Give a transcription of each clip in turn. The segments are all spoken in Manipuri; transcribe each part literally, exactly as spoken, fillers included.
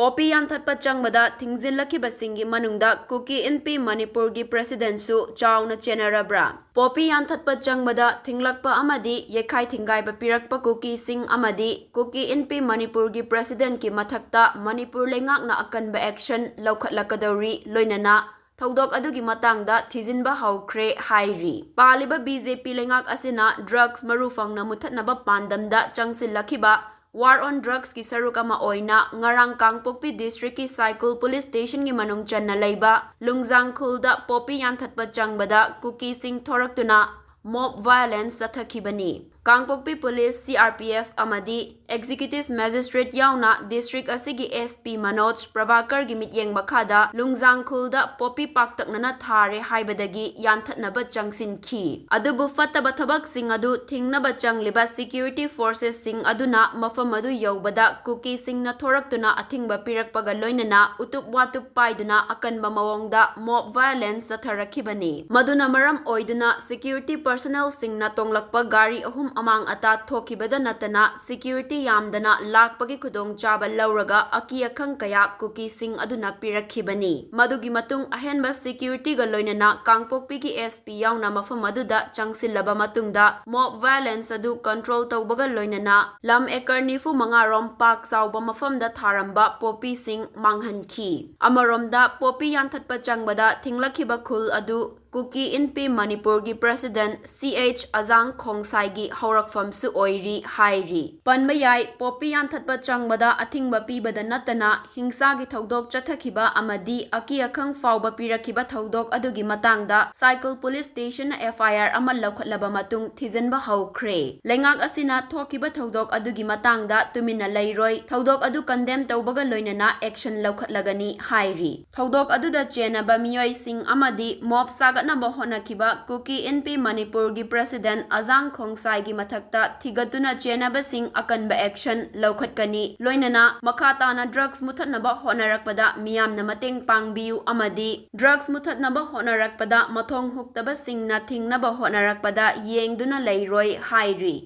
ꯄꯣꯄꯤ ꯌꯥꯟꯊꯠꯄ ꯆꯪꯕꯗ ꯊꯤꯡꯖꯤꯜꯂꯛꯈꯤꯕꯁꯤꯡꯒꯤ ꯃꯅꯨꯡꯗ ꯀꯨꯀꯤ ꯏꯟꯄꯤ ꯃꯅꯤꯄꯨꯔꯒꯤ president ꯁꯨ ꯆꯥꯎꯅ ꯆꯦꯟꯅꯔꯕ꯭ꯔꯥ? ꯄꯣꯄꯤ ꯌꯥꯟꯊꯠꯄ ꯆꯪꯕꯗ ꯊꯤꯡꯂꯛꯄ ꯑꯃꯗꯤ ꯌꯩꯈꯥꯏ ꯊꯤꯡꯒꯥꯏꯕ ꯄꯤꯔꯛꯄ ꯀꯨꯀꯤꯁꯤꯡ ꯑꯃꯗꯤ ꯀꯨꯀꯤ ꯏꯟꯄꯤ ꯃꯅꯤꯄꯨꯔꯒꯤ president ꯀꯤ ꯃꯊꯛꯇ ꯃꯅꯤꯄꯨꯔ ꯂꯩꯉꯥꯛꯅ ꯑꯀꯟꯕ action ꯂꯧꯈꯠꯂꯛꯀꯗꯧꯔꯤ꯫ ꯂꯣꯏꯅꯅ ꯊꯧꯗꯣꯛ ꯑꯗꯨꯒꯤ ꯃꯇꯥꯡꯗ ꯊꯤꯖꯤꯟꯕ ꯍꯧꯈ꯭ꯔꯦ ꯍꯥꯏꯔꯤ꯫ ꯄꯥꯜꯂꯤꯕ BJP ꯂꯩꯉꯥꯛ ꯑꯁꯤꯅ drugs ꯃꯔꯨ ꯐꯪꯅ ꯃꯨꯊꯠꯅꯕ ꯄꯥꯟꯗꯝꯗ ꯆꯪꯁꯤꯜꯂꯛꯈꯤꯕ War on Drugs ꯀꯤ ꯁꯔꯨꯛ ꯑꯃ ꯑꯣꯏꯅ ꯉꯔꯥꯡ ꯀꯥꯡꯄꯣꯛꯄꯤ district ꯀꯤ ꯁꯥꯏꯀꯨꯜ police station ꯒꯤ ꯃꯅꯨꯡ ꯆꯟꯅ ꯂꯩꯕ ꯂꯨꯡꯖꯥꯡ ꯈꯨꯜꯗ ꯄꯣꯄꯤ ꯌꯥꯟꯊꯠꯄ ꯆꯪꯕꯗ ꯀꯨꯀꯤꯁꯤꯡ ꯊꯣꯔꯛꯇꯨꯅ mob violence ꯆꯠꯊꯈꯤꯕꯅꯤ꯫ ꯀꯥꯡꯄꯣꯛꯄꯤ police, CRPF ꯑꯃꯗꯤ executive magistrate ꯌꯥꯎꯅ district ꯑꯁꯤꯒꯤ SP ꯃꯅꯣꯖ ꯄ꯭ꯔꯚꯥꯀꯔꯒꯤ ꯃꯤꯠꯌꯦꯡ ꯃꯈꯥꯗ ꯂꯨꯡꯖꯥꯡ ꯈꯨꯜꯗ ꯄꯣꯄꯤ ꯄꯥꯛꯇꯛꯅꯅ ꯊꯥꯔꯦ ꯍꯥꯏꯕꯗꯒꯤ ꯌꯥꯟꯊꯠꯅꯕ ꯆꯪꯁꯤꯟꯈꯤ꯫ ꯑꯗꯨꯕꯨ ꯐꯠꯇꯕ ꯊꯕꯛꯁꯤꯡ ꯑꯗꯨ ꯊꯤꯡꯅꯕ ꯆꯪꯂꯤꯕ security forces ꯁꯤꯡ ꯑꯗꯨꯅ ꯃꯐꯝ ꯑꯗꯨ ꯌꯧꯕꯗ ꯀꯨꯀꯤꯁꯤꯡꯅ ꯊꯣꯔꯛꯇꯨꯅ ꯑꯊꯤꯡꯕ ꯄꯤꯔꯛꯄꯒ ꯂꯣꯏꯅꯅ ꯎꯇꯨꯞ ꯋꯥꯇꯨꯞ ꯄꯥꯏꯗꯨꯅ ꯑꯀꯟꯕ ꯃꯑꯣꯡꯗ mob violence ꯆꯠꯊꯔꯛꯈꯤꯕꯅꯤ꯫ ꯃꯗꯨꯅ ꯃꯔꯝ ꯑꯣꯏꯗꯨꯅ security personnel ꯁꯤꯡꯅ ꯇꯣꯡꯂꯛꯄ ꯒꯥꯔꯤ ꯑꯍꯨꯝ ꯑꯃꯥꯡ ꯑꯇꯥ ꯊꯣꯛꯈꯤꯕꯗ ꯅꯠꯇꯅ security ꯌꯥꯝꯗꯅ ꯂꯥꯛꯄꯒꯤ ꯈꯨꯗꯣꯡꯆꯥꯕ ꯂꯧꯔꯒ ꯑꯀꯤ ꯑꯈꯪ ꯀꯌꯥ ꯀꯨꯀꯤꯁꯤꯡ ꯑꯗꯨꯅ ꯄꯤꯔꯛꯈꯤꯕꯅꯤ꯫ ꯃꯗꯨꯒꯤ ꯃꯇꯨꯡ ꯑꯍꯦꯟꯕ security ꯒ ꯂꯣꯏꯅꯅ ꯀꯥꯡꯄꯣꯛꯄꯤꯒꯤ SP ꯌꯥꯎꯅ ꯃꯐꯝ ꯑꯗꯨꯗ ꯆꯪꯁꯤꯜꯂꯕ ꯃꯇꯨꯡꯗ mob violence ꯑꯗꯨ control ꯇꯧꯕꯒ ꯂꯣꯏꯅꯅ ꯂꯝ acre ꯅꯤꯐꯨ ꯃꯉꯥ ꯔꯣꯝ ꯄꯥꯛ ꯆꯥꯎꯕ ꯃꯐꯝꯗ ꯊꯥꯔꯝꯕ ꯄꯣꯄꯤꯁꯤꯡ ꯃꯥꯡꯍꯟꯈꯤ꯫ ꯑꯃꯔꯣꯝꯗ ꯄꯣꯄꯤ ꯌꯥꯟꯊꯠꯄ ꯆꯪꯕꯗ ꯊꯤꯡꯂꯛꯈꯤꯕ ꯈꯨꯜ ꯑꯗꯨ ꯀꯨꯀꯤ ꯏꯟꯄꯤ ꯃꯅꯤꯄꯨꯔꯒꯤ president CH ꯑꯖꯥꯡ ꯈꯣꯡꯁꯥꯏꯒꯤ ꯍꯧꯔꯛꯐꯝꯁꯨ ꯑꯣꯏꯔꯤ ꯍꯥꯏꯔꯤ꯫ ꯄꯟꯕ ꯌꯥꯏ, ꯄꯣꯄꯤ ꯌꯥꯟꯊꯠꯄ ꯆꯪꯕꯗ ꯑꯊꯤꯡꯕ ꯄꯤꯕꯗ ꯅꯠꯇꯅ ꯍꯤꯡꯁꯥꯒꯤ ꯊꯧꯗꯣꯛ ꯆꯠꯊꯈꯤꯕ ꯑꯃꯗꯤ ꯑꯀꯤ ꯑꯈꯪ ꯐꯥꯎꯕ ꯄꯤꯔꯛꯈꯤꯕ ꯊꯧꯗꯣꯛ ꯑꯗꯨꯒꯤ ꯃꯇꯥꯡꯗ ꯁꯥꯏꯀꯜ police station ꯅ FIR ꯑꯃ ꯂꯧꯈꯠꯂꯕ ꯃꯇꯨꯡ ꯊꯤꯖꯤꯟꯕ ꯍꯧꯈ꯭ꯔꯦ꯫ ꯂꯩꯉꯥꯛ ꯑꯁꯤꯅ ꯊꯣꯛꯈꯤꯕ ꯊꯧꯗꯣꯛ ꯑꯗꯨꯒꯤ ꯃꯇꯥꯡꯗ ꯇꯨꯃꯤꯟꯅ ꯂꯩꯔꯣꯏ, ꯊꯧꯗꯣꯛ ꯑꯗꯨ condemn ꯇꯧꯕꯒ ꯂꯣꯏꯅꯅ action ꯂꯧꯈꯠꯂꯒꯅꯤ ꯍꯥꯏꯔꯤ꯫ ꯊꯧꯗꯣꯛ ꯑꯗꯨꯗ ꯆꯦꯟꯅꯕ ꯃꯤꯑꯣꯏꯁꯤꯡ ꯑꯃꯗꯤ mob ꯁꯥꯒꯠꯅꯕ ꯍꯣꯠꯅꯈꯤꯕ ꯀꯨꯀꯤ ꯏꯟꯄꯤ ꯃꯅꯤꯄꯨꯔꯒꯤ president ꯑꯖꯥꯡ ꯈꯣꯡꯁꯥꯏꯒꯤ ꯃꯊꯛꯇ ꯊꯤꯒꯠꯇꯨꯅ ꯆꯦꯟꯅꯕꯁꯤꯡ ꯑꯀꯟꯕ action ꯂꯧꯈꯠꯀꯅꯤ꯫ ꯂꯣꯏꯅꯅ ꯃꯈꯥ ꯇꯥꯅ drugs ꯃꯨꯊꯠꯅꯕ ꯍꯣꯠꯅꯔꯛꯄꯗ ꯃꯤꯌꯥꯝꯅ ꯃꯇꯦꯡ ꯄꯥꯡꯕꯤꯌꯨ ꯑꯃꯗꯤ drugs ꯃꯨꯊꯠꯅꯕ ꯍꯣꯠꯅꯔꯛꯄꯗ ꯃꯊꯣꯡ ꯍꯨꯛꯇꯕꯁꯤꯡꯅ ꯊꯤꯡꯅꯕ ꯍꯣꯠꯅꯔꯛꯄꯗ ꯌꯦꯡꯗꯨꯅ ꯂꯩꯔꯣꯏ ꯍꯥꯏꯔꯤ꯫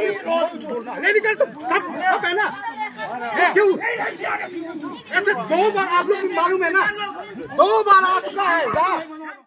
मेडिकल तो सब, सब है ना। ये क्यों? ऐसे दो बार, आप लोग को मालूम है ना, दो बार आपका है यहाँ।